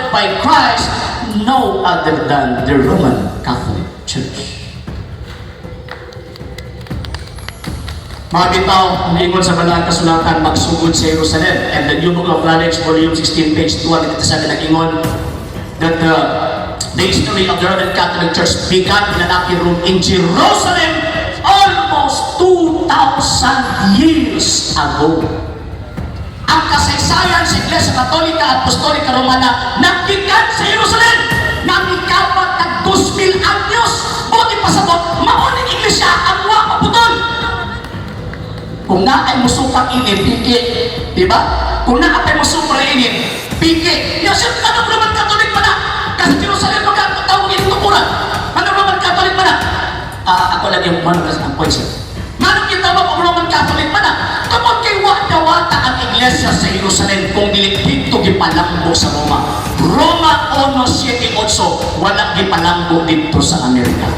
founded by Christ, no other than the Roman Catholic Church. Mga bitaw, ang ingon sa Balaan Kasulatan, magsugod sa Jerusalem. And the New Book of Knowledge, Volume 16, page 287, nag-ingon that the history of the Roman Catholic Church began in an rocky room in Jerusalem almost 2,000 years ago. Ang kasaysayan sa Iglesia Katolika at Apostolika Romana nagikan sa Jerusalem namikapat nag 2,000 anyos. Buti pasabot, mauning iglesia ang wa maputol. Kung naay musukang ini, piki. Di ba? Kung naapay musukang ini, piki. Ya, sir, anong Roman Catholic pa na? Kasi Jerusalem magkatawag ini tukuran. Anong Roman Catholic pa na? Ah, ako lang yung manong ang point, sir. Manong kita mo kung Roman Catholic pa na? Tungod kay wa dawata ang iglesia sa Jerusalem kung dili dito gipalambo sa Roma. Roma 1:7-8, wala gipalambo dito sa Amerika.